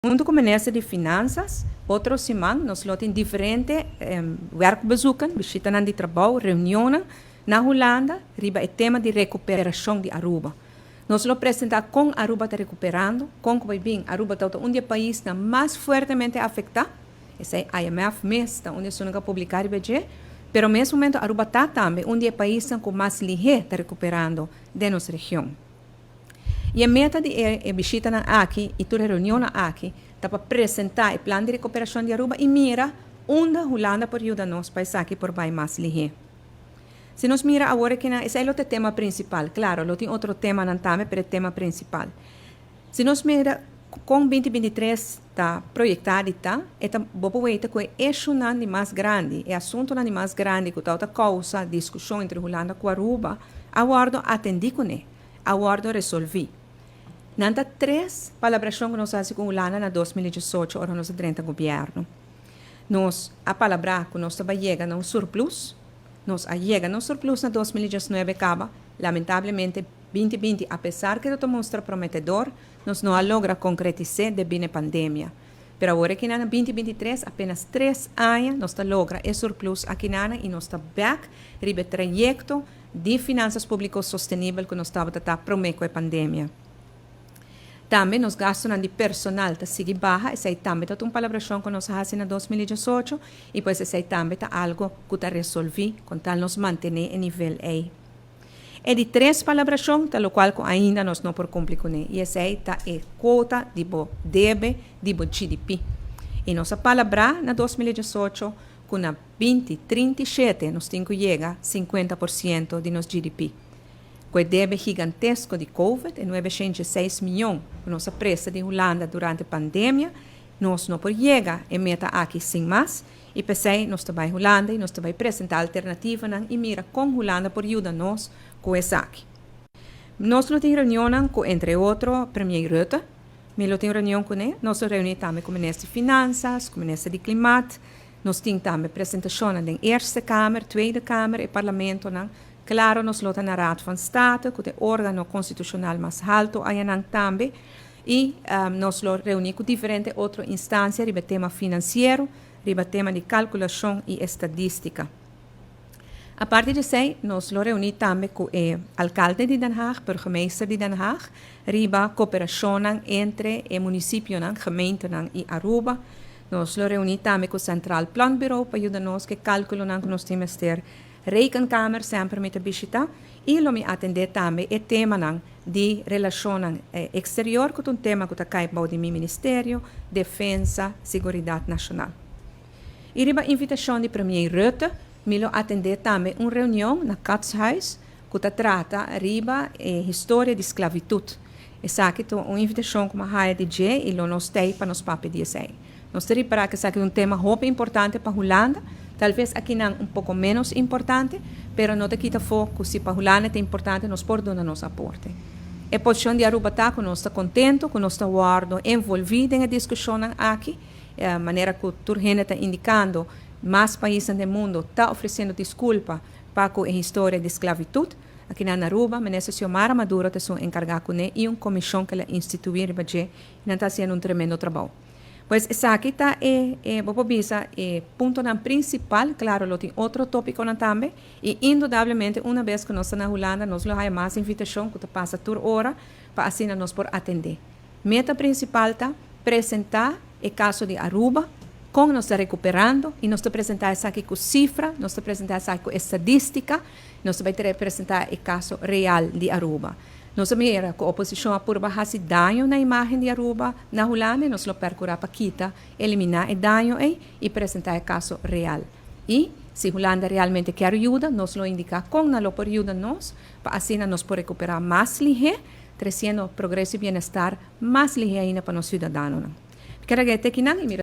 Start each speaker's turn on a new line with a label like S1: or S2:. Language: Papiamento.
S1: Hunto cu Minister di Finanzas, otro siman nos lo tin diferente werkbezoeken, bishitanan di trabou, reunionnan na Hulanda riba e tema di recuperacion di Aruba. Nos lo presenta con Aruba ta recuperando, con cu bin Aruba ta un di e paisnan mas fuertemente afecta, esey IMF mes ta unda nan a publica riba dje, pero mes momento Aruba ta tambe un di e paisnan cu mas lihe ta recuperando den nos region. Y e meta di e bishitanan aki y tur reunion aki ta pa presenta e plan di recuperacion di Aruba y mira unda Hulanda por yuda nos pa esaki por bay mas lihe. Si nos mira awor cu esey ta e tema principal, claro, lo tin otro temanan tambe, pero e tema principal. Si nos mira con 2023 ta proyecta, ta, e bo por weta cu e issue di mas grandi, e asunto di mas grandi cu ta causa discusion entre Hulanda cu Aruba, a wordo atendi cune, a wordo resolvi. Nan ta tres palabracion cu nos a haci cu Hulanda na 2018, ora nos a drenta gobierno. Nos a palabra cu nos a yega na un surplus, nos a yega na un surplus na 2019 caba, lamentablemente 2020, apesar cu e mostra prometedor, nos no a logra concretisa debi na pandemia. Pero awor aki na 2023, apenas 3 aña, nos ta logra e surplus aki y nos ta back riba trayecto di finanzas publico sostenibel cu nos tabata prome cu e pandemia. Tambe nos gastonan di personal ta sigui baha, esey tambe ta un palabracion cu nos a haci na 2018 y pues esey tambe ta algo cu ta resolvi cu tal nos mantene e nivel ey. E di tres palabracion, ta locual cu ainda nos no por cumpli cune, y esey ta e quota di bo debe di bo GDP. Y nos a palabra na 2018 cu na 2037 nos tin cu yega 50% di nos GDP. Cu e debe gigantesco di Covid, e 906 miyon, cu nos a presta di Hulanda durante e pandemia, nos no por yega e meta aki sin mas, y p'esey nos ta bay Hulanda y nos ta bay presenta alternativanan y mira con Hulanda por yuda nos cu esaki. Nos lo tin reunion cu, entre otro, Premier Rutte, mi lo tin reunion cune, nos a reuni tambe cu Minister di Finanzas, cu Minister di Klimaat, nos tin tambe presentacion den Eerste Kamer, Tweede Kamer y Parlamento. Claro, nos lo ta na Raad van State, cu ta e organo constitucional mas halto ayanan tambe, y nos lo reuni cu diferente otro instancia riba tema financiero, riba tema di calculacion y estadistica. Aparte di esey, nos lo reuni tambe cu e alcalde di Den Haag, burgemeester di Den Haag, riba cooperacion entre e municipio, gemeente y Aruba. Nos lo reuni tambe cu Centraal Planbureau pa yuda nos cu calculonan cu nos tin. Rekenkamer semper mi ta bishita y lo mi atende tambe e tema di relacion exterior, cu ta un tema cu ta cay di mi ministerio, Defensa, Seguridad Nacional. Y riba invitacion di Premier Rutte, mi lo atende tambe un reunion na Catshuis, cu ta trata riba historia di sclavitud. Esaki ta un invitacion cu mi a haya di dje y lo nos tey pa nos papia di esey. Nos ta ripara cu esaki ta un tema hopi importante pa Hulanda, talbes akinan un poco menos importante, pero no ta kita cu si pa Hulanda ta importante, nos por duna nos aporte. E posicion di Aruba ta cu nos ta contento, cu nos ta wordo envolvi den e discusion aki, manera cu tur hende ta indicando, mas paisnan den mundo ta ofreciendo disculpa pa e historia di sclavitud. Aki na Aruba, Minister Xiomara Maduro ta encarga cu e un comision cu el a institui y ta haciendo un tremendo trabou. Pues esaki ta e bo bisa e punto principal, claro, lo tin otro topico tambe y indudablemente un bes cu nos ta na Hulanda, nos lo haya mas invitacion cu ta pasa tur ora pa asina nos por atende. Meta principal ta presenta e caso di Aruba, con nos ta recuperando y nos ta presenta esaki cu cifra, nos ta presenta esaki cu estadistica, nos ta bay presenta e caso real di Aruba. Nos mira cu oposicion a purba haci daño na imagen di Aruba na Hulanda, nos lo percura pa kita, elimina e daño y presenta e caso real. Y si Hulanda realmente kier yuda, nos lo indica con nan lo por yuda nos, pa asina nos por recupera mas lihe, treciendo progreso y bienestar mas lihe ainda pa nos ciudadanonan. Kier a y mira.